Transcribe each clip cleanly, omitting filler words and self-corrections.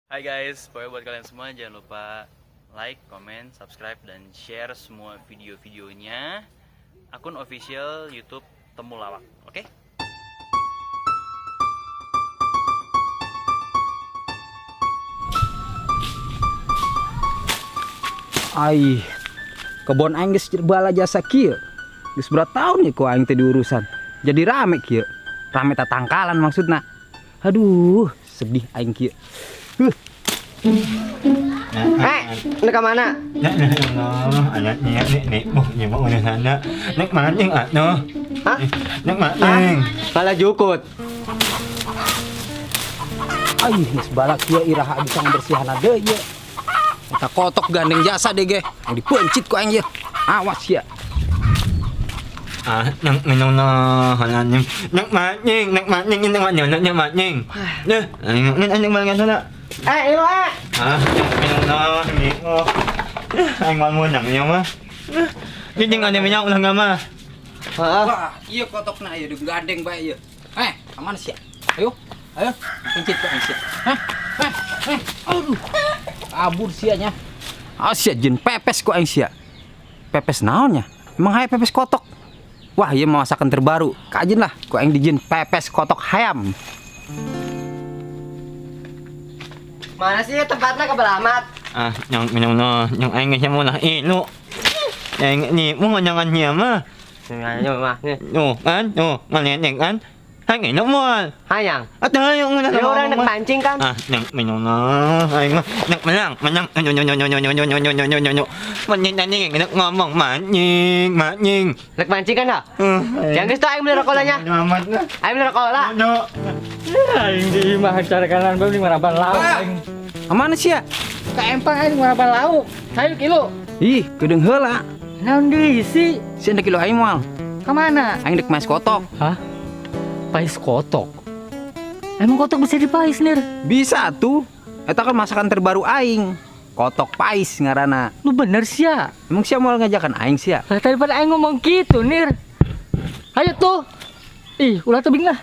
Hai guys, pokoknya buat kalian semua jangan lupa like, comment, subscribe, dan share semua video-videonya akun official YouTube Temulawak, oke? Ai, kebon aing geus bala jasa kieu. Geus berapa tahun ya ku aing teh diurusan. Jadi rame kieu. Rame tatangkalan maksudna. Aduh, sedih aing kieu. Huh. Eh, ini ke mana? Ya, ya Allah, anaknya nek nek mau nyewa udah sana. Nek mancing atuh. Hah? Nek mancing. Malah jukut. Ai, geus bala kieu iraha bisa ngabersihan deui ieu. Eta kotok gandeng jasa deh ge. Yang dipencit ku aing ye. Awas ya. Ah, nek minum lah, anaknya. Nek mancing, nek mancing, nek mancing, nek mancing. Nih, nek nek mancing sana. Eh, ini eh. Ah, nek minum lah, nek oh. Aing mau menang ya mah. Ini jangan ada minyak ulah mah. Heeh. Wah, iya kotokna ieu digandeng bae ieu. Eh, ka mana sia? Ayo, ayo, pencit ku aing sia. Hah? Eh, eh, aduh. Kabur sia nya. Ah, sia jin pepes ku aing sia. Pepes naonnya? Emang hae pepes kotok. Wah, ieu mah masakan terbaru. Kajin lah, ku aing dijin pepes kotok hayam. Mana sih tempatnya ke amat? Ah, yang minum lah, yang aing geus mau lah ilu. Aing ni mau jangan nya mah. Nanya mah. Tuh kan, tuh, ngeliat kan. Aing ilu moal. Hayang. Atau yang udah Ini orang nek pancing kan? Ah, nek minum lah, aing mah nek menang, menang, nyo nyo nyo nyo nyo nyo nyo nyo nyo nyo nyo. Mancing tadi nek ngomong mancing, mancing. Nek pancing kan ha? Jangan geus tuh aing beli rokolanya. Amat lah. Aing beli rokola. Nyo. Aing di imah cara kanan bae mending maraban lauk aing. Ka mana sia? Ka empang aing maraban lauk. Hayu kilu. Ih, kedeung heula. Naon diisi? Sia ndek kilo aing moal. Ka mana? Aing dek maes kotok. Hah? Pais kotok. Emang kotok bisa dipais, Nir? Bisa tuh. Eta kan masakan terbaru aing. Kotok pais ngaranna. Lu bener sih ya? Emang sia mau ngajakan aing sia? Lah daripada aing ngomong gitu, Nir. Ayo tuh. Ih, ulah tebing lah.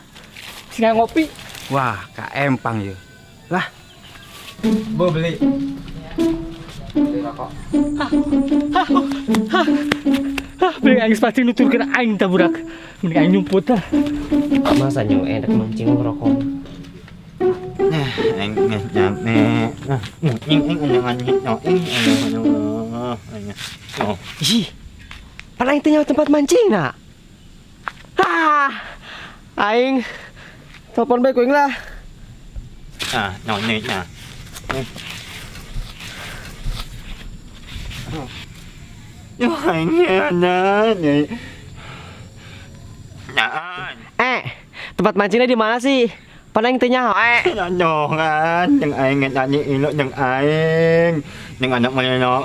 Sing ngopi. Wah, ka empang ye. Lah, Bu beli. Hah, mending aing pasti nuturkeun aing tah budak. Mending aing nyumput lah. Masa nyu enak mancing rokok. Nah, aing geus capek. Nah, ing ing jangan nyo ing ing nyo. Ih. Pan aing teh nyawa tempat mancing nak. Ah. Aing telepon bae kuing lah. Ah, nyo nih nah. Yo aing nya nih. Nah, Eh, tempat mancingnya di mana sih? Pan aing teh nyaho eh. Nyongan, yang aing nani ilo yang aing. Yang anak mana no.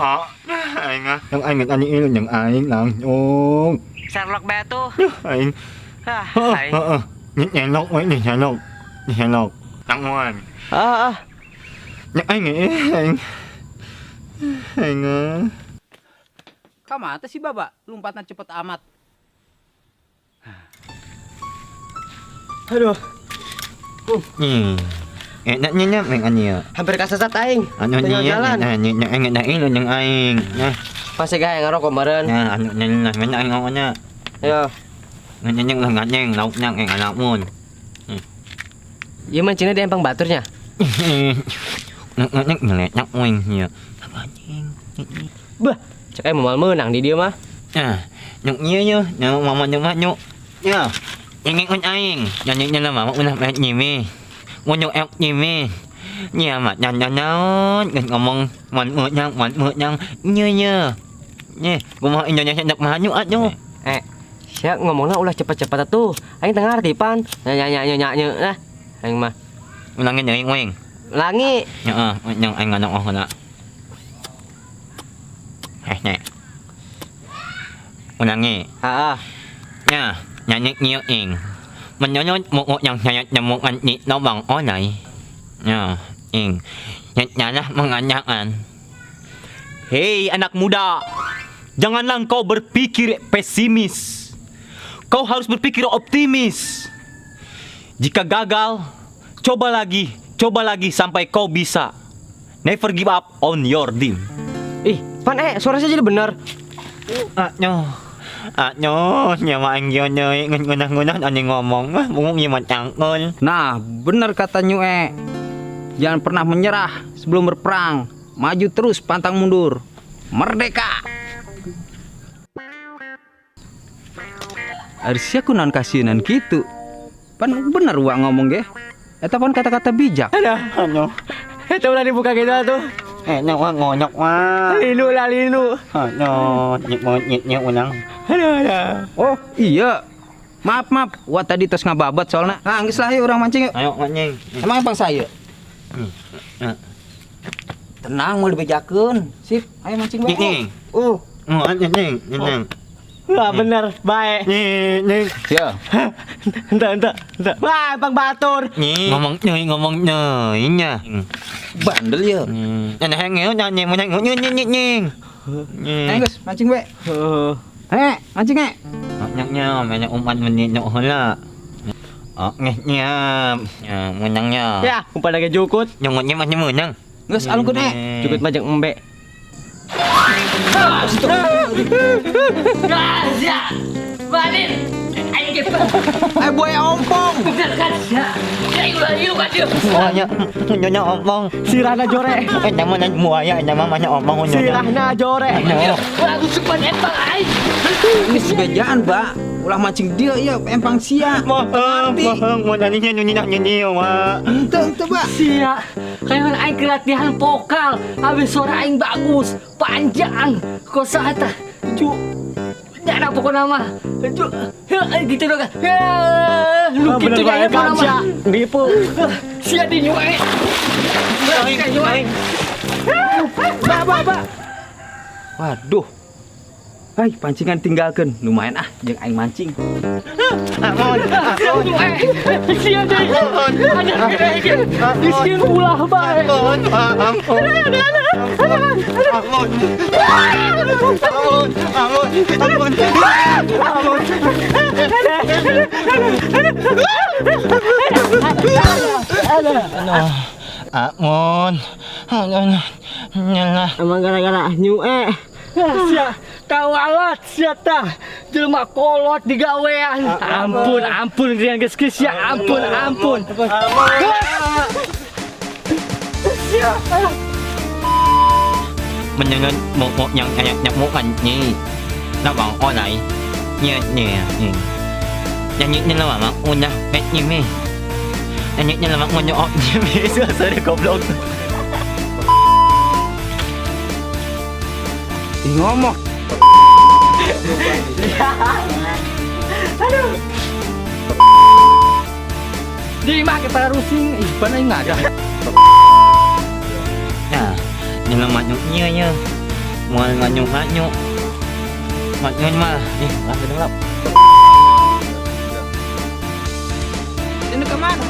Aing ah, yang aing nani ilo yang aing langsung. Sherlock bae tuh. Aing. Ah, Heeh, aing. heeh. Nyelok we nih nyelok. Nyelok. Tangan. Ah, ah. Yang aing aing. Aing. Ah. Ka mana sih Baba? Lompatnya cepet amat. Aduh, Nih. Enaknya nya meng ania. hampir kasesat aing. Anu Teu nyaho nya jalan. nya nya aing nani ilo yang aing. Nah, Pasti gaya ngarokok meureun. nah anu nya nah men aing ngomongnya. Yo. Nya nya ulah nganyeng lauknya aing anakmun. Ieu mancingnya di empang baturnya. Nek nek ngelek nyak wing nya. Anjing. Bah, cek aing moal meunang di dieu mah. Nah, nyuk nya nya, nyuk mama nyuk mak nyuk. Ya. Yang ngikut aing, nyanyi nya lah mama ulah mek nyimi. Mau nyuk ek nyimi. Nya mak nya nya naon, ngomong man nyang man nyang nya nya. Nye, kumaha Indonesia nyak mah nyuk atuh. Eh, sia ngomongna ulah cepet-cepet atuh. Aing teu ngarti pan. Nya nya nya nya nya lah. Aing mah. Ulangin deui wing. Langi. Nya ah, nyang aing ngana oh kana. Eh, nya. Ulangi. Heeh. Nya, nyanyi nyiu ing. Menyonyot mo yang saya temukan di lubang onai. Ya, ing. Nyalah menganyakan. Hei anak muda, janganlah kau berpikir pesimis. Kau harus berpikir optimis. Jika gagal, coba lagi sampai kau bisa. Never give up on your dream. Ih, pan suara saya jadi bener. Anyo. Anyo, nya mah aing ge nyai ngeunah-ngeunah anjing ngomong mah bunguk ieu mah cangkeul. Nah, bener kata Nyue. Jangan pernah menyerah sebelum berperang. Maju terus, pantang mundur. Merdeka. Harusnya aku non kasihanan gitu. Pan bener wak ngomong ge. Eta pan kata-kata bijak. Aduh. Anyo. Itu udah dibuka gitu tuh. Nya wah ngonyok wah. Linu lah linu. Anyo, nyek monyet nya unang. Aduh, aduh. Oh, iya. Maaf, maaf. Wah tadi tos ngababat soalnya. Nah, geus lah yuk urang mancing yuk. Ayo mancing. Emang empang saya? Tenang mau dibejakeun. Sip, ayo mancing bae. Nying. Oh. Oh, nying, nying. Wah, bener, baik. Nying, nying. Ya. Entah, entah, entah. Wah, Bang Batur. Nying. Ngomong nying, ngomong nying nya. Bandel ya. Nya hengeu nya nying nying nying nying nying. Ayo geus, mancing bae. Eh, mancing eh. Nyak nya, banyak umpan menit nyok heula. Oh, ngeh nya. Ya, meunangnya. Ya, umpan lagi jukut. Nyongotnya mah meunang. Geus alungkeun eh. Jukut mah jeung embe. Gas ya. Balik. Aing ge Eh buaya ompong. bener kan sia. Aing ulah ieu ka dieu. Buaya, nyonya ompong. Sirahna jore. Eh, nama nanya buaya, nama mah ompong nyonya. Sirahna jore. Ulah gusupan empang aing. Ini sebejaan, Pak. Ulah mancing dia ya empang sia. Bohong, bohong, mau nyanyi nyanyi nyanyi wah. Ente, ente, Pak. Sia, kayak aing keur latihan vokal, habis suara aing bagus, panjang. Kosa eta ju nyana pokona mah. Ju heuh, gitu dong. Heuh, lu Bener gitu bae nya kan pokona sia. mah. Nipu. Sia di nyue. Aing, Ba, ba, ba. Waduh. Hai, pancingan tinggalkan. Lumayan ah, jeung aing mancing. Sia nyue. Sia deui. Ada gede. Disieun ulah bae. Ampun, ampun, ampun, ampun, ampun, ampun. Ampun, ampun, nyala. Emang gara-gara nyue. Sia, tahu alat sia tah. Jelema kolot digawean. Ampun, ampun rian geus geus sia, ampun, ampun. Sia. Menyengat mau mau yang yang yang mau kan ni, nak bang oh này, ni ni ni, yang ni ni lah mak, unya, eh ni ni, yang ni ni lah mak unya oh ni ni, sorry goblok. Ih, ngomong. Aduh. Di mah para rusing, ih pana aing ada. Nah, ni lah mak nyuk nya, mau mak nyuk mak nyuk, mak nyuk mah, ih lah sedang lap. Ini kemana?